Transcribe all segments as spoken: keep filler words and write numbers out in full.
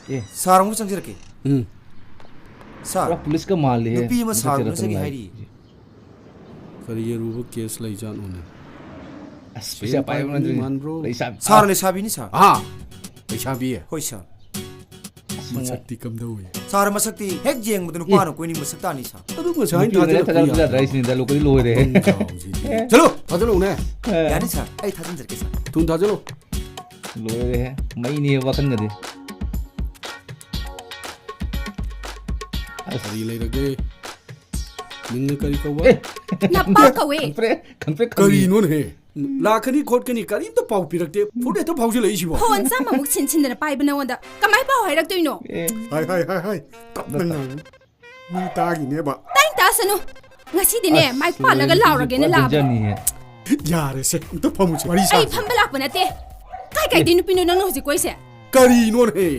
ꯑꯦ꯫ ꯁꯥꯔ ꯑꯃꯨꯛ ꯆꯪꯖꯔꯛꯀꯦ꯫ ꯎꯝ꯫ ꯁꯥꯔ, ꯄꯨꯔꯥ ꯄꯨꯂꯤꯁꯀ ꯃꯥꯜꯂꯦꯍꯦ꯫ ꯅꯨꯄꯤ ꯑꯃ ꯃꯁꯛ ꯁꯥꯔ ꯊꯤꯔ ꯎꯅꯖꯒꯦ ꯇꯪ ꯍꯥꯏꯔꯤ꯫ ꯀꯔꯤ ꯑꯔꯨꯕ ꯀꯦꯁ ꯂꯩꯖꯥꯠꯅꯣꯅꯦ? ꯑꯁ, ꯄꯩꯁꯥ ꯄꯥꯏꯕ ꯃꯤ ꯅꯠꯇ꯭ꯔꯗꯤ꯫ ꯃꯥꯟꯕ꯭ꯔꯣ? ꯂꯩꯁꯥꯕꯤ꯫ ꯁꯥꯔ, ꯂꯩꯁꯥꯕꯤꯅꯤ ꯁꯥꯔ꯫ ꯑꯥ, ꯂꯩꯁꯥꯕꯤ꯫ ꯍꯣꯏ ꯁꯥꯔ꯫ ꯃꯁꯛꯇꯤ ꯀꯝꯗꯧꯏ? ꯁꯥꯔ, ꯃꯁꯛꯇꯤ ꯍꯦꯛ ꯌꯦꯡꯕꯗ ꯅꯨꯄꯥꯅ ꯀꯣꯏꯅꯤꯡꯕ ꯁꯛꯇꯥꯅꯤ ꯁꯥꯔ꯫ ꯑꯗꯨ ꯉꯁꯥꯏ ꯅꯨꯄꯤ ꯑꯣꯏꯅ ꯊꯥꯖꯤꯜꯂꯛꯄ ꯊꯥꯖꯤꯜꯂꯛꯄ ꯌꯥꯗ꯭ꯔꯣ? ꯌꯥꯗ꯭ꯔꯥ ꯍꯥꯏꯁꯤꯅꯤꯗ, ꯂꯣꯀꯦꯜ ꯂꯣꯏꯔꯦ꯫ ꯄꯨꯡ ꯆꯥꯎꯁꯤꯗꯤ꯫ ꯆꯠꯂꯣ꯫ ꯊꯥꯖꯤꯜꯂꯛꯎꯅꯦ꯫ ꯌꯥꯅꯤ ꯁꯥꯔ, ꯑꯩ ꯊꯥꯖꯤꯟꯖꯔꯛꯀꯦ ꯁꯥꯔ꯫ ꯊꯨꯅ ꯊꯥꯖꯤꯜꯂꯨ꯫ ꯂꯣꯏꯔꯦꯍꯦ꯫ ꯃꯩꯅꯦ ꯋꯥꯈꯜꯒꯗꯤ꯫ ꯀꯔꯤ ꯂꯩꯔꯒꯦ? ꯃꯤꯡꯅ ꯀꯔꯤ ꯀꯧꯕ? ꯑꯦ꯫ ꯅꯄꯥ ꯀꯧꯋꯦ꯫ ꯈꯪꯄ꯭ꯔꯦ, ꯈꯪꯄ꯭ꯔꯦ, ꯈꯪꯉꯤ꯫ ꯀꯔꯤꯅꯣꯅꯦꯍꯦ? ꯂꯥꯛꯀꯅꯤ ꯈꯣꯠꯀꯅꯤ ꯀꯔꯤꯝꯇ ꯄꯥꯎ ꯄꯤꯔꯛꯇꯦ꯫ ꯐꯨꯟ ꯍꯦꯛꯇ ꯐꯥꯎꯖꯤꯜꯂꯛꯏꯁꯤꯕꯣ꯫ ꯐꯣꯟ ꯆꯥꯝꯃꯃꯨꯛ ꯁꯤꯟꯁꯤꯟꯗꯅ ꯄꯥꯏꯕ ꯅꯉꯣꯟꯗ ꯀꯃꯥꯏ ꯄꯥꯎ ꯍꯥꯏꯔꯛꯇꯣꯏꯅꯣ? ꯑꯦ꯫ ꯍꯥꯏ ꯍꯥꯏ ꯍꯥꯏ ꯍꯥꯏ꯫ ꯇꯞꯅ ꯉꯥꯡꯉꯨ꯫ ꯃꯤ ꯇꯥꯈꯤꯅꯦꯕ꯫ ꯇꯥꯏ ꯇꯥꯁꯅꯨ꯫ ꯉꯁꯤꯗꯤꯅꯦ ꯑꯁ, ꯃꯥꯏ ꯄꯥꯜꯂꯒ ꯂꯣꯏꯔꯦ, ꯂꯥꯎꯔꯒꯦꯅ ꯄꯨꯔꯥ ꯂꯥꯛꯑꯕꯅꯦ꯫ ꯗꯦꯟꯖꯔꯅꯤꯍꯦ꯫ ꯌꯥꯔꯦꯁꯦ, ꯑꯝꯇ ꯐꯝꯃꯨꯁꯦ, ꯋꯥꯔꯤ ꯑꯩ ꯁꯥꯁꯦ꯫ ꯐꯝꯕ ꯂꯥꯛꯄ ꯅꯠꯇꯦ꯫ ꯀꯥꯏ ꯀꯥꯏꯗꯩ ꯅꯨꯄꯤꯅꯣ ꯅꯪꯅ ꯍꯧꯖꯤꯛ ꯀꯣꯏꯁꯦ? ꯀꯔꯤꯅꯣꯅꯦ?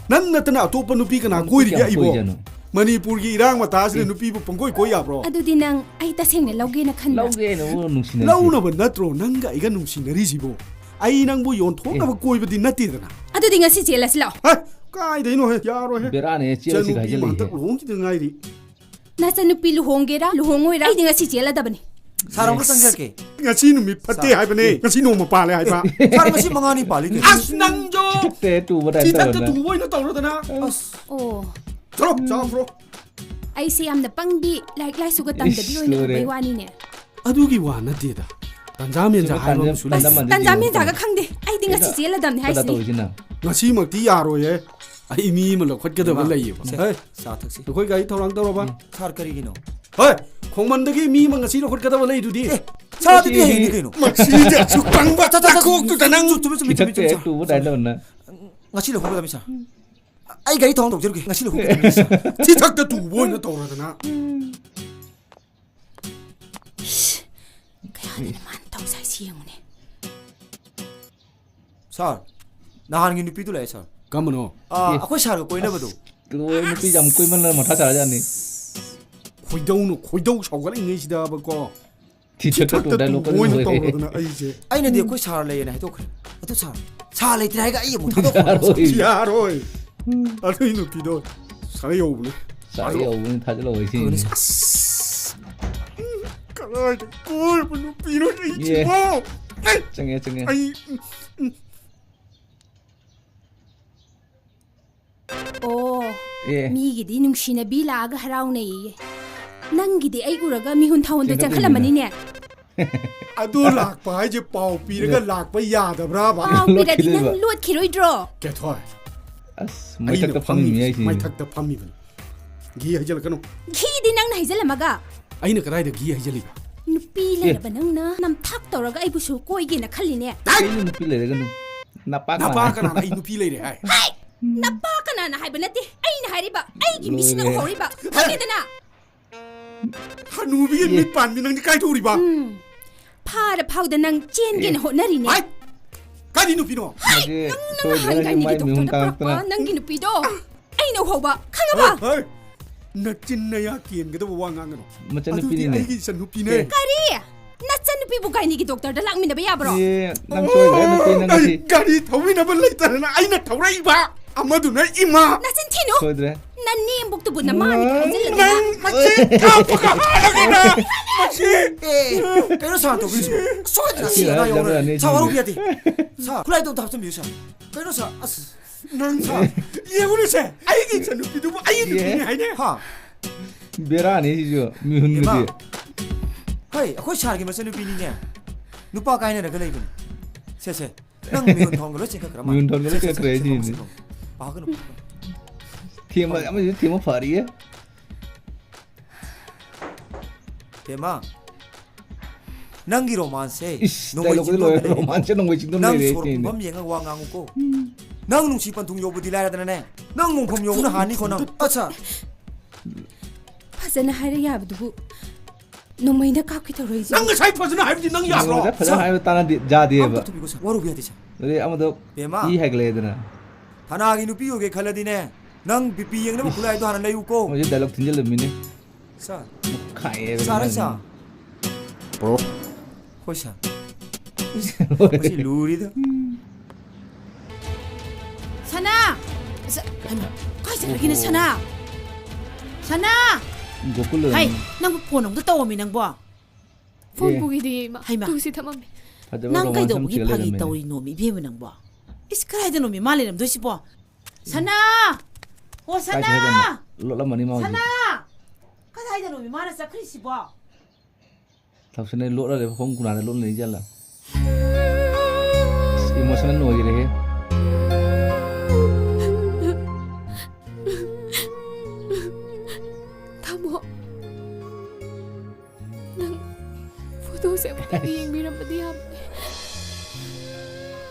ꯅꯪ ꯅꯠꯇꯅ ꯑꯇꯣꯞꯄ ꯅꯨꯄꯤ ꯀꯅꯥ ꯅꯨꯄꯤ ꯀꯣꯏꯔꯤꯒꯦ ꯀꯌꯥꯝ ꯑꯩꯕꯣ? ꯀꯣꯏꯖꯥꯠꯅꯣ? ꯃꯅꯤꯄꯨꯔꯒꯤ ꯏꯔꯥꯡ ꯃꯇꯥꯁꯤꯗ ꯑꯦ꯫ ꯅꯨꯄꯤꯕꯨ ꯄꯪꯀꯣꯏ ꯀꯣꯏ ꯌꯥꯕ꯭ꯔꯣ? ꯑꯗꯨꯗꯤ ꯅꯪ ꯑꯩ ꯇꯁꯦꯡꯅ ꯂꯧꯒꯦꯅ ꯈꯟꯕ꯭ꯔꯥ? ꯂꯧꯒꯦꯅ ꯅꯨꯡꯁꯤꯅꯔꯤꯁꯦ꯫ ꯂꯧꯅꯕ ꯅꯠꯇ꯭ꯔꯣ ꯅꯪꯒ ꯑꯩꯒ ꯅꯨꯡꯁꯤꯅꯔꯤꯁꯤꯕꯣ? ꯑꯩ ꯅꯪꯕꯨ ꯌꯣꯟꯊꯣꯛꯅꯕ ꯀꯣꯏꯕꯗꯤ ꯅꯠꯇꯦꯗꯅ꯫ ꯑꯗꯨꯗꯤ ꯉꯁꯤ ꯆꯦꯜꯂꯁꯤ ꯂꯥꯛꯑꯣ꯫ ꯍꯦ, ꯀꯥꯏꯗꯩꯅꯣꯍꯦ? ꯌꯥꯔꯣꯏꯍꯦ꯫ ꯕꯦꯔꯥꯅꯦ, ꯆꯦꯜꯂꯁꯤꯒ ꯏꯆꯟꯅꯨꯄꯤ ꯑꯃ ꯍꯥꯏꯖꯜꯂꯛꯏꯁꯦ꯫ ꯍꯟꯗꯛ ꯂꯨꯍꯣꯡꯈꯤꯗ ꯉꯥꯏꯔꯤ꯫ ꯅꯆꯟꯅꯨꯄꯤ ꯂꯨꯍꯣꯡꯒꯦꯔꯥ ꯂꯨꯍꯣꯡꯉꯣꯏꯔꯥ ꯑꯩꯗꯤ ꯉꯁꯤ ꯆꯦꯜꯂꯗꯕꯅꯤ꯫ ꯁꯥꯔ, ꯑꯃꯨꯛꯇ ꯆꯪꯖꯔꯛꯀꯦ꯫ ꯉꯁꯤ ꯅꯨꯃꯤꯠ ꯐꯠꯇꯦ ꯁꯥꯔ꯫ ꯍꯥꯏꯕꯅꯦ, ꯉꯁꯤ ꯅꯣꯡꯃ ꯄꯥꯜꯂꯦ ꯍꯥꯏꯕ꯫ ꯁꯥꯔ, ꯉꯁꯤ ꯃꯉꯥꯅꯤ ꯄꯥꯜꯂꯤ ꯀꯩꯅꯣ꯫ ꯑꯁ, ꯅꯪꯁꯨ ꯊꯤꯊꯛꯇ ꯇꯨꯕ ꯇꯥꯏꯞ ꯊꯤꯊꯛꯇ ꯇꯧꯔꯅ꯫ ꯇꯨꯕ ꯑꯣꯏꯅ ꯇꯧꯔꯗꯅ꯫ ꯑꯁ, ꯑꯣ꯫ ꯊꯣꯔꯛ, ꯆꯥꯎ, ꯊꯣꯔꯛ꯫ ꯑꯩꯁꯦ ꯌꯥꯝꯅ ꯄꯪꯕꯤ, ꯂꯥꯏꯔꯤꯛ ꯂꯥꯏꯁꯨꯒ ꯇꯝꯗꯕꯤ ꯏꯁ, ꯑꯣꯏꯅ ꯂꯣꯏꯔꯦ꯫ ꯎꯕꯩ ꯋꯥꯅꯤꯅꯦ꯫ ꯑꯗꯨꯒꯤ ꯋꯥ ꯅꯠꯇꯦꯗ꯫ ꯇꯟꯖꯥ ꯃꯦꯟꯖꯥ ꯁꯤꯕꯨ ꯍꯥꯏꯕ ꯇꯟꯖꯥ-, ꯂꯩꯁꯨ ꯇꯟꯖꯥ ꯂꯩꯇꯦ꯫ ꯃꯥꯟꯖꯥ-, ꯑꯁ, ꯇꯟꯖꯥ ꯃꯦꯟꯖꯥꯒ ꯈꯪꯗꯦ꯫ ꯑꯩꯗꯤ ꯉꯁꯤ ꯀꯩꯅꯣ? ꯆꯦꯜꯂꯗꯕꯅꯦ ꯀꯗꯥ ꯍꯥꯏꯁꯤꯅꯤ꯫ ꯇꯧꯔꯤꯁꯤꯅ? ꯉꯁꯤꯃꯛꯇꯤ ꯌꯥꯔꯣꯏꯌꯦ꯫ ꯑꯩ ꯃꯤ ꯑꯃ ꯂꯧꯈꯠꯀꯗꯕ ꯏꯃꯥ, ꯂꯩꯌꯦꯕ꯫ ꯁꯦ, ꯍꯦ, ꯆꯥ ꯊꯛꯁꯤ꯫ ꯑꯩꯈꯣꯏ ꯒꯥꯔꯤ ꯊꯧꯔꯥꯡ ꯇꯧꯔꯕ? ꯁꯥꯔ, ꯀꯔꯤꯒꯤꯅꯣ? ꯍꯦ, ꯈꯣꯡꯃꯟꯗꯒꯤ ꯃꯤ ꯑꯃ ꯉꯁꯤ ꯂꯧꯈꯠꯀꯗꯕ ꯂꯩꯗꯨꯗꯤ꯫ ꯑꯦ, ꯁꯥꯔ, ꯑꯗꯨꯗꯤ ꯍꯌꯦꯡꯅꯤ ꯀꯩꯅꯣ꯫ ꯃꯁꯤꯗ ꯑꯁꯨꯛ ꯄꯪꯕ ꯅꯀꯣꯛꯇꯨꯗ ꯅꯪ꯫ ꯆꯨꯝꯃꯦ, ꯆꯨꯝꯃꯦ, ꯆꯨꯝꯃꯦ, ꯊꯤꯊꯛꯇ ꯆꯨꯝꯃꯦ, ꯍꯦꯛ ꯇꯨꯕ ꯇꯥꯏꯞ ꯇꯧꯔꯅ꯫ ꯉꯁꯤ ꯂꯧꯈꯠꯀꯗꯕꯅꯤ ꯁꯥꯔ꯫ ꯑꯩ ꯒꯥꯔꯤ ꯊꯧꯔꯥꯡ ꯇꯧꯖꯔꯨꯒꯦ꯫ ꯉꯁꯤ ꯂꯧꯈꯠꯀꯗꯕꯅꯤ ꯁꯥꯔ꯫ ꯊꯤꯊꯛꯇ ꯇꯨꯕ ꯑꯣꯏꯅ ꯇꯧꯔꯗꯅ꯫ ꯀꯌꯥꯗꯅ ꯃꯥꯅ ꯇꯧꯁꯦ ꯍꯥꯏꯁꯤ ꯌꯦꯡꯉꯨꯅꯦ꯫ ꯁꯥꯔ, ꯅꯍꯥꯟꯒꯤ ꯅꯨꯄꯤꯗꯨ ꯂꯥꯛꯑꯦ ꯁꯥꯔ꯫ ꯀꯝꯕꯅꯣ? ꯑꯥ, ꯑꯦ꯫ ꯑꯩꯈꯣꯏ ꯁꯥꯔꯒ ꯀꯣꯏꯅꯕꯗꯣ꯫ ꯂꯣꯏꯔꯦ, ꯅꯨꯄꯤ ꯌꯥꯝ ꯀꯣꯏꯃꯟꯗꯅ ꯃꯊꯥ ꯁꯥꯔꯖꯥꯠꯅꯤ꯫ ꯈꯣꯏꯗꯧꯅ ꯈꯣꯏꯗꯧ ꯁꯥꯎꯒꯠꯂꯤꯉꯩꯁꯤꯗꯕꯀꯣ꯫ ꯊꯤꯊꯛꯇ ꯊꯤꯊꯛꯇ ꯇꯨꯗꯥꯏ ꯇꯨꯕ ꯂꯣꯛꯀꯅꯤ ꯑꯣꯏꯅ ꯂꯣꯏꯔꯦ꯫ ꯇꯧꯔꯗꯅ ꯑꯩꯁꯦ꯫ ꯑꯩꯅꯗꯤ ꯑꯩꯈꯣꯏ ꯁꯥꯔ ꯂꯩꯌꯦꯅ ꯍꯥꯏꯗꯣꯛꯈ꯭ꯔꯦ꯫ ꯑꯗꯨ ꯁꯥꯔ, ꯁꯥꯔ ꯂꯩꯇ꯭ꯔꯦ ꯍꯥꯏꯒ ꯑꯩ ꯑꯃꯨꯛ ꯊꯥꯗꯣꯛꯈ꯭ꯔꯦ꯫ ꯌꯥꯔꯣꯏ꯫ ꯌꯥꯔꯣꯏ꯫ ꯑꯗꯨꯒꯤ ꯅꯨꯄꯤꯗꯣ ꯁꯥꯔ ꯌꯧꯕꯅꯦ꯫ ꯁꯥꯔ ꯌꯧꯕꯅꯤ, ꯊꯥꯖꯤꯜꯂꯛꯑꯣ ꯏꯁꯤꯡ꯫ ꯑꯁ! ꯀꯗꯥꯏꯗ ꯀꯣꯏꯕ ꯅꯨꯄꯤꯅꯣ ꯂꯩꯁꯤꯕꯣ? ꯆꯪꯉꯦ, ꯆꯪꯉꯦ꯫ ꯑꯩ ꯑꯣ, ꯑꯦ꯫ ꯃꯤꯒꯤꯗꯤ ꯅꯨꯡꯁꯤꯅꯕꯤ ꯂꯥꯛꯑꯒ ꯍꯔꯥꯎꯅꯩꯌꯦ꯫ ꯅꯪꯒꯤꯗꯤ ꯑꯩ ꯎꯔꯒ ꯃꯤꯍꯨꯟ ꯊꯥꯍꯨꯟꯗꯣ ꯆꯦꯟꯈꯠꯂꯤꯅꯤꯅ꯫ ꯆꯪꯈꯠꯂꯝꯃꯅꯤꯅꯦ꯫ ꯑꯗꯨ ꯂꯥꯛꯄ ꯍꯥꯏꯁꯦ ꯄꯥꯎ ꯄꯤꯔꯒ ꯂꯥꯛꯄ ꯌꯥꯗꯕ꯭ꯔꯥꯕ? ꯄꯥꯎ ꯄꯤꯔꯗꯤ ꯅꯪ ꯂꯣꯠꯈꯤꯗꯣꯏꯕ꯫ ꯂꯣꯠꯈꯤꯔꯣꯏꯗ꯭ꯔꯣ? ꯀꯦꯊꯣꯏ, ꯑꯁ, ꯑꯩꯅ ꯃꯩꯊꯛꯇ ꯐꯝꯃꯤ ꯐꯝꯃꯤꯕꯁꯤ, ꯃꯤꯍꯥꯏꯁꯤꯅꯤ꯫ ꯃꯩꯊꯛꯇ ꯐꯝꯃꯤꯕꯅꯤ꯫ ꯘꯤ ꯍꯩꯖꯤꯜꯂꯛꯀꯅꯨ꯫ ꯘꯤꯗꯤ ꯅꯪꯅ ꯍꯩꯖꯤꯜꯂꯝꯃꯒ꯫ ꯑꯩꯅ ꯀꯗꯥꯏꯗ ꯘꯤ ꯍꯩꯖꯤꯜꯂꯤꯕ? ꯅꯨꯄꯤ ꯑꯦ꯫ ꯂꯩꯔꯕ ꯅꯪꯅ ꯅꯝꯊꯥꯛ ꯇꯧꯔꯒ ꯑꯩꯕꯨꯁꯨ ꯀꯣꯏꯒꯦꯅ ꯈꯜꯂꯤꯅꯦ꯫ ꯀꯩꯅꯣ ꯅꯨꯄꯤ ꯂꯩꯔꯒꯅꯨ? ꯅꯄꯥ ꯀꯅꯥ ꯅꯄꯥ ꯍꯥꯏ? ꯀꯅꯥꯅ ꯑꯩ ꯅꯨꯄꯤ ꯂꯩꯔꯦ ꯍꯥꯏ? ꯍꯥꯏ! ꯅꯄꯥ ꯀꯅꯥꯅ ꯍꯥꯏꯕ ꯅꯠꯇꯦ, ꯑꯩꯅ ꯍꯥꯏꯔꯤꯕ ꯑꯩꯒꯤ ꯃꯤꯠꯁꯤꯅ ꯂꯣꯏꯔꯦ꯫ ꯎꯍꯧꯔꯤꯕ꯫ ꯈꯪꯉꯦꯗꯅ? ꯍꯅꯨꯕꯤꯒꯤ ꯑꯦ꯫ ꯃꯤꯠ ꯄꯥꯟꯕꯤ ꯅꯪꯗꯤ ꯀꯥꯏꯊꯣꯛꯎꯔꯤꯕ? ꯎꯝ꯫ ꯐꯥꯔ ꯐꯥꯎꯗ ꯅꯪ ꯆꯦꯟꯒꯦꯅ ꯑꯦ꯫ ꯍꯣꯠꯅꯔꯤꯅꯦ꯫ ꯍꯥꯏ! ꯀꯥꯏꯗꯤ ꯅꯨꯄꯤꯅꯣ? ꯍꯥꯏ! ꯃꯁꯤ ꯅꯪ ꯁꯣꯏꯗ꯭ꯔꯦ, ꯅꯍꯥꯟ ꯅꯪꯒꯤ ꯃꯥꯏ ꯒꯥꯏꯅꯤꯒꯤ ꯃꯤꯍꯨꯟ ꯗꯣꯛꯇꯔꯗ ꯄꯨꯔꯛꯄ ꯀꯥꯡꯉꯛꯇꯅ꯫ ꯅꯪꯒꯤ ꯅꯨꯄꯤꯗꯣ ꯑꯩꯅ ꯎꯍꯧꯕ, ꯈꯪꯉꯕ? ꯍꯣꯏ, ꯍꯣꯏ꯫ ꯅꯆꯤꯟ ꯅꯌꯥ ꯀꯦꯟꯒꯗꯕ ꯋꯥ ꯉꯥꯡꯒꯅꯨ꯫ ꯃꯆꯟꯅꯨꯄꯤꯅꯤꯅꯦ꯫ ꯑꯗꯨꯗꯤ ꯑꯩꯒꯤ ꯏꯆꯟꯅꯨꯄꯤꯅꯦ꯫ ꯑꯦ꯫ ꯀꯔꯤ? ꯅꯆꯟꯅꯨꯄꯤꯕꯨ ꯒꯥꯏꯅꯤꯒꯤ ꯗꯣꯛꯇꯔꯗ ꯂꯥꯛꯃꯤꯟꯅꯕ ꯌꯥꯕ꯭ꯔꯣ? ꯑꯦ, ꯅꯪ ꯁꯣꯏꯗ꯭ꯔꯦ, ꯅꯨꯄꯤ ꯅꯪ ꯑꯩ ꯉꯁꯤ꯫ ꯒꯥꯔꯤ ꯊꯧꯃꯤꯟꯅꯕ ꯂꯩꯇꯗꯅ ꯑꯩꯅ ꯊꯧꯔꯛꯏꯕ꯫ ꯑꯃꯗꯨꯅ ꯏꯃꯥ꯫ ꯅꯆꯤꯟ ꯊꯤꯅꯨ꯫ ꯁꯣꯏꯗ꯭ꯔꯦ꯫ ꯅꯅꯦꯝꯕꯨꯛꯇꯨꯕꯨ ꯅꯃꯥꯅꯤ ꯅꯪ ꯍꯥꯏꯖꯤꯜꯂꯗꯅ꯫ ꯃꯁꯤ ꯀꯥꯞꯄꯒ ꯍꯥꯠꯂꯒꯦꯗ꯫ ꯃꯁꯤ꯫ ꯑꯦ, ꯀꯩꯅꯣ ꯁꯥꯔ ꯇꯧꯕꯤꯔꯤꯁꯤꯕꯣ? ꯁꯣꯏꯗꯅ ꯁꯤ ꯑꯅꯥ ꯌꯥꯎꯔꯦ꯫ ꯁꯥꯔ, ꯋꯥꯔꯧꯕ ꯌꯥꯗꯦ꯫ ꯁꯥꯔ, ꯈꯨꯠꯂꯥꯏꯗꯣ ꯑꯝꯇ ꯍꯥꯞꯆꯤꯟꯕꯤꯌꯨ, ꯁꯥꯔ꯫ ꯀꯩꯅꯣ ꯁꯥꯔ, ꯑꯁ꯫ ꯅꯪ ꯁꯥꯔ, ꯌꯦꯡꯉꯨꯅꯦ ꯁꯦ, ꯑꯩꯒꯤ ꯏꯆꯟꯅꯨꯄꯤꯗꯨꯕꯨ ꯑꯩꯒꯤ ꯅꯨꯄꯤꯅꯤ ꯍꯥꯏꯅꯦ꯫ ꯍꯥ? ꯕꯦꯔꯥꯅꯤ ꯁꯤꯁꯨ, ꯃꯤꯍꯨꯟꯒꯁꯦ꯫ ꯏꯃꯥ, ꯍꯩ, ꯑꯩꯈꯣꯏ ꯁꯥꯔꯒꯤ ꯃꯆꯟꯅꯨꯄꯤꯅꯤꯅꯦ꯫ ꯅꯨꯄꯥ ꯀꯥꯏꯅꯔꯒ ꯂꯩꯕꯅꯤ꯫ ꯁꯦ, ꯁꯦ, ꯅꯪ ꯃꯤꯍꯨꯟ ꯊꯣꯟꯒ ꯂꯣꯏ ꯆꯦꯟꯈꯠꯈ꯭ꯔ ꯃꯥꯜꯂꯦ꯫ ꯃꯤꯍꯨꯟ ꯊꯣꯟꯒ ꯂꯣꯏ ꯁꯦ, ꯁꯦ, ꯆꯦꯟꯈꯠꯈ꯭ꯔꯦ ꯁꯦ, ꯁꯤꯅꯤ꯫ ꯁꯦ, ꯁꯦ, ꯄꯥꯈꯠꯀꯅꯨ, ꯄꯥꯈꯠꯀꯅꯨ꯫ ꯊꯦꯝꯕ, ꯑꯃꯁꯨ ꯊꯦꯝꯕ ꯐꯔꯤꯌꯦ꯫ ꯊꯦꯝꯃ, ꯅꯪꯒꯤ ꯔꯣꯃꯥꯟꯁꯁꯦ ꯏꯁ, ꯅꯣꯡꯃꯩ dialogue ꯆꯤꯡꯗꯣꯟꯗ ꯂꯣꯏꯔꯦ, ꯂꯩꯔꯦꯀꯣ꯫ ꯔꯣꯃꯥꯟꯁꯁꯦ ꯅꯣꯡꯃꯩ ꯆꯤꯡꯗꯣꯟ ꯅꯪ ꯂꯩꯔꯦ ꯁꯣꯔ ꯁꯤꯅꯤ꯫ ꯄꯨꯝꯕꯝ ꯌꯦꯡꯉꯒ ꯋꯥ ꯉꯥꯡꯉꯨꯀꯣ꯫ ꯅꯪ ꯅꯨꯡꯁꯤ ꯄꯟꯊꯨꯡ ꯌꯧꯕꯗꯤ ꯂꯥꯏꯔꯗꯅꯅꯦ, ꯅꯪ ꯃꯣꯡꯐꯝ ꯌꯧꯅ ꯍꯥꯟꯅꯤꯀꯣ ꯅꯪ꯫ ꯑꯠꯆꯥ꯫ ꯐꯖꯅ ꯍꯥꯏꯔ ꯌꯥꯕꯗꯨꯕꯨ ꯅꯣꯡꯃꯩꯅ ꯀꯥꯞꯀꯦ ꯇꯧꯔꯛꯏꯁꯦ꯫ ꯅꯪ ꯉꯁꯥꯏ ꯐꯖꯅ ꯍꯥꯏꯕꯗꯤ ꯅꯪ ꯌꯥꯕ꯭ꯔꯣ? ꯐꯖꯅ ꯍꯥꯏꯕ ꯇꯥꯅꯗꯦ, ꯌꯥꯗꯦꯕ꯫ ꯑꯝꯇ ꯊꯨꯕꯤꯈꯣ ꯁꯥꯔ, ꯋꯥꯔꯧꯕ ꯌꯥꯗꯦ ꯁꯥꯔ꯫ ꯑꯗꯩ ꯑꯃꯗꯣ ꯕꯦꯝꯃ꯫ ꯏ ꯍꯥꯏꯒꯠꯂꯛꯑꯦꯗꯅ꯫ ꯊꯅꯥꯒꯤ ꯅꯨꯄꯤ ꯑꯣꯏꯒꯦ ꯈꯜꯂꯗꯤꯅꯦ, ꯅꯪ ꯕꯤ ꯄꯤ ꯌꯦꯡꯅꯕ ꯏꯁ꯫ ꯈꯨꯠꯂꯥꯏꯗꯣ ꯍꯥꯟꯅ ꯂꯩꯌꯨꯀꯣ꯫ ꯃꯣꯏꯁꯦ dialogue ꯊꯤꯟꯖꯤꯜꯂꯝꯃꯤꯅꯦ꯫ ꯁꯥꯔ꯫ ꯃꯨꯛꯈꯥꯏꯌꯦꯕ ꯁꯥꯔ, ꯃꯥꯁꯦ꯫ ꯁꯥꯔ꯫ ꯕ꯭ꯔꯣ꯫ ꯍꯣꯏ ꯁꯥꯔ꯫ ꯃꯁꯤ ꯂꯨꯔꯤꯗ꯫ ꯁꯅꯥ! ꯁ-, ꯍꯩꯃꯥ, ꯀꯥꯏ ꯆꯠꯈ꯭ꯔꯒꯦꯅꯦ, ꯑꯣꯍꯣ꯫ ꯁꯅꯥ? ꯁꯅꯥ! ꯒꯣꯀꯨꯜ ꯍꯩ, ꯑꯣꯏꯔꯝꯃꯤ꯫ ꯅꯪꯕꯨ ꯐꯣꯟ ꯑꯃꯨꯛꯇ ꯇꯧꯔꯝꯃꯤ ꯅꯪꯕꯣ? ꯐꯣꯟ ꯑꯦ꯫ ꯄꯨꯈꯤꯗꯦ, ꯏꯃꯥ꯫ ꯍꯩꯃꯥ꯫ ꯇꯨ ꯁꯤ ꯊꯝꯃꯝꯃꯦ꯫ ꯐꯖꯕ ꯅꯪ ꯔꯣꯃꯥꯟꯁ ꯑꯃ ꯀꯩꯗꯧꯕꯒꯤ ꯊꯤꯒꯠ ꯐꯥꯒꯤ ꯂꯩꯔꯝꯃꯦꯅꯦ꯫ ꯇꯧꯔꯤꯅꯣꯃꯤ, ꯏꯕꯦꯝꯃ ꯅꯪꯕꯣ? ꯏꯁ, ꯀꯗꯥꯏꯗꯅꯣꯃꯤ ꯃꯥ ꯂꯩꯔꯝꯗꯣꯏꯁꯤꯕꯣ? ꯁꯅꯥ! ꯍꯣ, ꯀꯥꯏ ꯁꯅꯥ! ꯆꯠꯈ꯭ꯔꯖꯥꯠꯅꯣ? ꯂꯣꯠꯂꯝꯃꯅꯤ ꯃꯥ ꯍꯧꯖꯤꯛ꯫ ꯁꯅꯥ! ꯀꯗꯥꯏꯗꯅꯣꯃꯤ ꯃꯥꯅ ꯆꯠꯈ꯭ꯔꯤꯁꯤꯕꯣ? ꯊꯝꯁꯅꯦ ꯂꯣꯠꯂ ꯂꯩꯕ ꯐꯃꯨꯡ ꯀꯨꯅꯥꯗ ꯂꯣꯠꯂ ꯂꯩꯖꯥꯠꯂ? ꯑꯁ, emotional ꯑꯣꯏꯈꯔꯦꯍꯦ꯫ ꯇꯥꯃꯣ, ꯅꯪ ꯐꯣꯇꯣꯁꯦ ꯑꯃꯨꯛꯇꯪꯗꯤ ꯌꯦꯡꯕꯤꯔꯝꯕꯗꯤ ꯌꯥꯕꯅꯦ꯫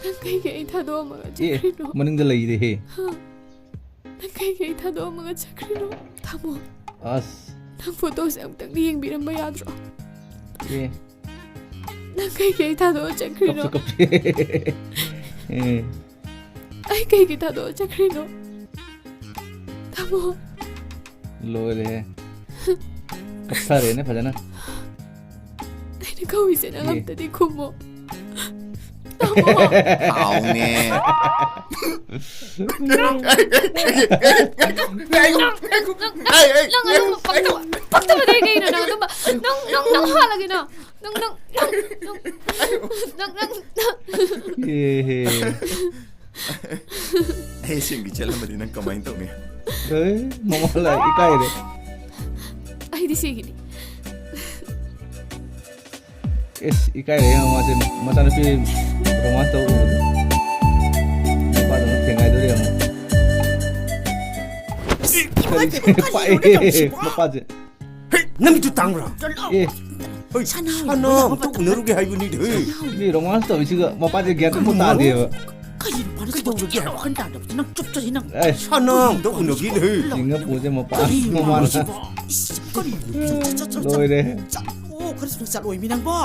ꯅꯪ ꯀꯩꯒꯤ ꯑꯩ ꯊꯥꯗꯣꯛꯑꯝꯃꯒ ꯑꯦ, ꯆꯠꯈ꯭ꯔꯤꯅꯣ? ꯃꯅꯤꯡꯗ ꯂꯩꯔꯦꯍꯦ꯫ ꯍꯥ? ꯅꯪ ꯀꯩꯒꯤ ꯑꯩ ꯊꯥꯗꯣꯛꯑꯝꯃꯒ ꯆꯠꯈ꯭ꯔꯤꯅꯣ? ꯇꯥꯃꯣ, ꯑꯁ꯫ ꯅꯪ ꯐꯣꯇꯣꯁꯦ ꯑꯃꯨꯛꯇꯪꯗꯤ ꯌꯦꯡꯕꯤꯔꯝꯕ ꯌꯥꯗ꯭ꯔꯣ? ꯑꯦ꯫ ꯅꯪ ꯀꯩꯒꯤ ꯑꯩ ꯊꯥꯗꯣꯛꯑ ꯆꯠꯈ꯭ꯔꯤꯅꯣ? ꯀꯞꯁꯨ ꯀꯞꯄꯤ꯫ ꯑꯦ꯫ ꯑꯩ ꯀꯩꯒꯤ ꯊꯥꯗꯣꯛꯑ ꯆꯠꯈ꯭ꯔꯤꯅꯣ? ꯇꯥꯃꯣ꯫ ꯂꯣꯏꯔꯦꯍꯦ꯫ ꯀꯞꯊꯔꯦꯅꯦ ꯐꯖꯅ꯫ ꯑꯩꯅ ꯀꯧꯏꯁꯦ ꯅꯪ ꯑꯦ꯫ ꯑꯝꯇꯗꯤ ꯈꯨꯝꯃꯣ꯫ ꯇꯥꯃꯣ꯫ ꯍꯥꯎꯅꯦ꯫ ꯅꯪ, ꯅꯪ, ꯅꯪ, ꯅꯪ, ꯅꯪ ꯑꯗꯨꯝ ꯄꯛꯇꯕ, ꯄꯛꯇꯕꯗꯤ ꯀꯩꯅꯣ ꯅꯪ ꯑꯗꯨꯝ, ꯅꯪ, ꯅꯪ, ꯅꯪ ꯍꯥꯜꯂꯒꯦ ꯅꯪ꯫ ꯅꯪ, ꯅꯪ, ꯅꯪ, ꯅꯪ, ꯅꯪ, ꯅꯪ꯫ ꯑꯦꯍꯦ꯫ ꯑꯩ ꯁꯤꯡꯒꯤ ꯆꯠꯂꯝꯃꯗꯤ ꯅꯪ ꯀꯃꯥꯏꯅ ꯇꯧꯅꯤ? ꯑꯦ, ꯃꯃꯥ ꯂꯥꯏ ꯏꯀꯥꯏꯔꯦ꯫ ꯑꯩꯗꯤ ꯁꯤꯒꯤꯅꯤ꯫ ꯑꯦꯁ, ꯏꯀꯥꯏꯔꯦ ꯃꯃꯥꯁꯦ, ꯃꯆꯥꯅꯨꯄꯤ romance ꯇꯧꯔ ꯎꯕꯗꯣ꯫ ꯅꯨꯄꯥꯗꯨꯅ ꯊꯦꯡꯒꯥꯏꯗꯣꯔꯦ ꯑꯃꯨꯛ꯫ ꯀꯔꯤ ꯄꯥꯛꯑꯦ, ꯃꯄꯥꯁꯦ꯫ ꯍꯦ, ꯅꯪꯒꯤꯗꯨ ꯇꯥꯡꯕ꯭ꯔꯥ? ꯑꯦ꯫ ꯍꯣꯏ, ꯁꯅꯥ ꯁꯅꯥ ꯑꯝꯇ ꯎꯅꯔꯨꯒꯦ ꯍꯥꯏꯕꯅꯤꯗ, ꯍꯦ꯫ ꯃꯤ romance ꯇꯧꯔꯤꯁꯤꯒ ꯃꯄꯥꯁꯦ ꯒ꯭ꯌꯥꯟ ꯑꯃ ꯇꯥꯗꯦꯕ꯫ ꯀꯔꯤꯅꯣ ꯃꯥꯅ ꯀꯩꯗꯧꯔꯒꯦ ꯍꯥꯏꯕ? ꯋꯥꯈꯜ ꯇꯥꯗꯕꯁꯤ ꯅꯪ ꯆꯨꯞ ꯆꯠꯁꯤ ꯅꯪ꯫ ꯑꯦ꯫ ꯁꯅꯥ ꯑꯝꯇ ꯎꯅꯒꯦꯅꯦ, ꯍꯦ꯫ ꯁꯤꯡꯒꯥꯄꯨꯔꯁꯦ ꯃꯄꯥ ꯀꯔꯤꯅꯣ ꯃꯃꯥꯅ꯫ ꯁꯤꯕꯣ? ꯏꯁ, ꯀꯔꯤꯅꯣ? ꯆꯠ, ꯆꯠ, ꯆꯠ, ꯆꯠ꯫ ꯂꯣꯏꯔꯦ꯫ ꯆꯠꯂꯣ, ꯈꯔ ꯊꯨꯅ ꯆꯠꯂꯣ, ꯏꯃꯤ ꯅꯪꯕꯣ꯫